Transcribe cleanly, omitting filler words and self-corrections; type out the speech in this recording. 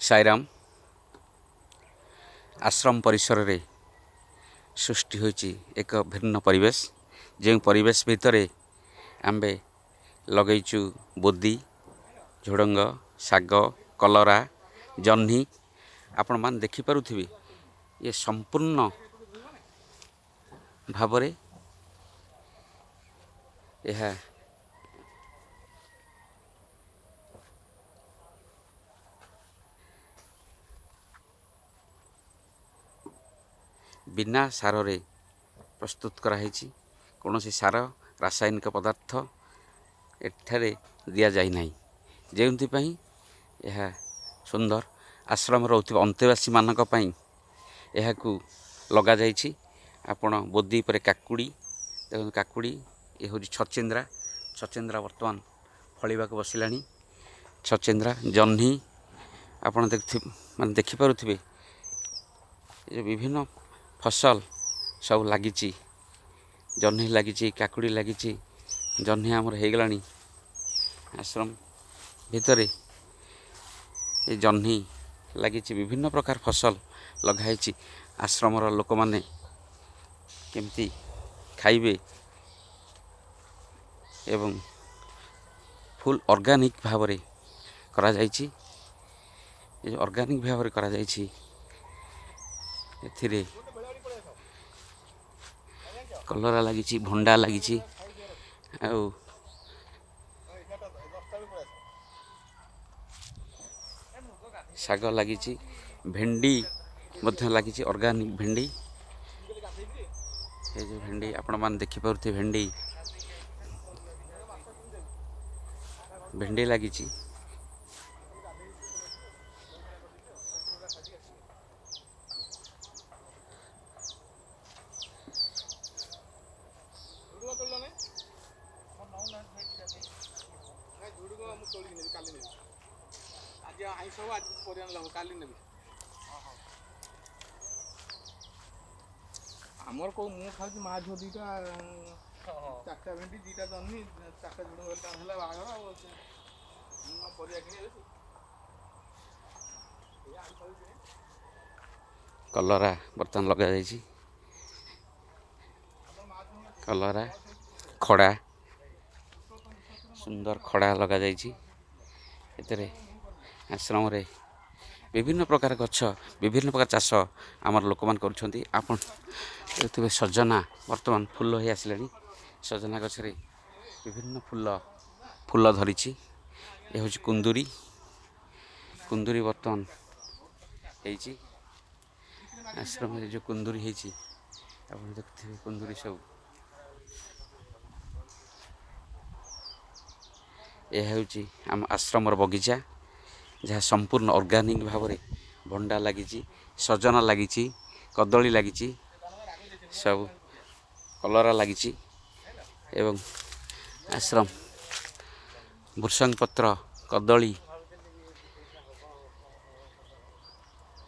ସାଇରାମ। ଆଶ୍ରମ ପରିସରରେ ସୃଷ୍ଟି ହୋଇଛି ଏକ ଭିନ୍ନ ପରିବେଶ, ଯେଉଁ ପରିବେଶ ଭିତରେ ଆମ୍ଭେ ଲଗେଇଛୁ ବୋଦି, ଝୁଡ଼ଙ୍ଗ, ଶାଗ, କଲରା, ଜହ୍ନି। ଆପଣମାନେ ଦେଖିପାରୁଥିବେ, ଏ ସମ୍ପୂର୍ଣ୍ଣ ଭାବରେ ଏହା ବିନା ସାରରେ ପ୍ରସ୍ତୁତ କରାହେଇଛି। କୌଣସି ସାର, ରାସାୟନିକ ପଦାର୍ଥ ଏଠାରେ ଦିଆଯାଇନାହିଁ, ଯେଉଁଥିପାଇଁ ଏହା ସୁନ୍ଦର। ଆଶ୍ରମ ରହୁଥିବା ଅନ୍ତେବାସୀମାନଙ୍କ ପାଇଁ ଏହାକୁ ଲଗାଯାଇଛି। ଆପଣ ବୋଦି ଉପରେ କାକୁଡ଼ି ଦେଖନ୍ତୁ, କାକୁଡ଼ି। ଏ ହେଉଛି ଛଚିନ୍ଦ୍ରା। ଛଚିନ୍ଦ୍ରା ବର୍ତ୍ତମାନ ଫଳିବାକୁ ବସିଲାଣି। ଛଚିନ୍ଦ୍ରା, ଜହ୍ନି ଆପଣ ଦେଖି ମାନେ ଦେଖିପାରୁଥିବେ। ଏ ବିଭିନ୍ନ ଫସଲ ସବୁ ଲାଗିଛି। ଜହ୍ନି ଲାଗିଛି, କାକୁଡ଼ି ଲାଗିଛି, ଜହ୍ନି ଆମର ହେଇଗଲାଣି। ଆଶ୍ରମ ଭିତରେ ଏ ଜହ୍ନି ଲାଗିଛି, ବିଭିନ୍ନ ପ୍ରକାର ଫସଲ ଲଗାହେଇଛି। ଆଶ୍ରମର ଲୋକମାନେ କେମିତି ଖାଇବେ ଏବଂ ଫୁଲ୍ ଅର୍ଗାନିକ୍ ଭାବରେ କରାଯାଇଛି। ଏ ଅର୍ଗାନିକ୍ ଭାବରେ କରାଯାଇଛି, ଏଥିରେ କଲରା ଲାଗିଛି, ଭଣ୍ଡା ଲାଗିଛି ଆଉ ଶାଗ ଲାଗିଛି, ଭେଣ୍ଡି ମଧ୍ୟ ଲାଗିଛି, ଅର୍ଗାନିକ୍ ଭେଣ୍ଡି। ଏ ଯେଉଁ ଭେଣ୍ଡି ଆପଣମାନେ ଦେଖିପାରୁଥିବେ, ଭେଣ୍ଡି, ଭେଣ୍ଡି ଲାଗିଛି। ମୁଁ ତୋଳିକି ନେବି, କାଲି ନେବି। ଆଜି ଆଇଁଷ ହବ, ଆଜି କିଛି ପରିବା ନେଲେ ହବ, କାଲି ନେବି। ଆମର କୋଉ ମୁଁ ଖାଉଛି, ମା ଝିଅ ଦୁଇଟା, ଚାରିଟା ଭେଣ୍ଡି, ଦୁଇଟା ଜହ୍ନି, ଚାରିଟା ଝୁଡ଼ୁଙ୍ଗ ହେଲେ ହେଲା ବାହାଘର। ଆଉ ମୁଁ ପରିବା କିଣିବି। କଲରା ବର୍ତ୍ତମାନ ଲଗାଯାଇଛି, କଲରା, ଖଡ଼ା, ସୁନ୍ଦର ଖଡ଼ା ଲଗାଯାଇଛି। ଏଥିରେ ଆଶ୍ରମରେ ବିଭିନ୍ନ ପ୍ରକାର ଗଛ, ବିଭିନ୍ନ ପ୍ରକାର ଚାଷ ଆମର ଲୋକମାନେ କରୁଛନ୍ତି। ଆପଣ ଦେଖୁଥିବେ, ସଜନା ବର୍ତ୍ତମାନ ଫୁଲ ହେଇ ଆସିଲାଣି। ସଜନା ଗଛରେ ବିଭିନ୍ନ ଫୁଲ ଫୁଲ ଧରିଛି। ଏ ହେଉଛି କୁନ୍ଦୁରି। କୁନ୍ଦୁରି ବର୍ତ୍ତମାନ ହେଇଛି। ଆଶ୍ରମରେ ଯେଉଁ କୁନ୍ଦୁରି ହେଇଛି, ଆପଣ ଦେଖୁଥିବେ କୁନ୍ଦୁରି ସବୁ। ଏହା ହେଉଛି ଆମ ଆଶ୍ରମର ବଗିଚା, ଯାହା ସମ୍ପୂର୍ଣ୍ଣ ଅର୍ଗାନିକ୍ ଭାବରେ ଭଣ୍ଡା ଲାଗିଛି, ସଜନା ଲାଗିଛି, କଦଳୀ ଲାଗିଛି, ସବୁ କଲରା ଲାଗିଛି ଏବଂ ଆଶ୍ରମ ଭୃସଙ୍ଗ ପତ୍ର, କଦଳୀ।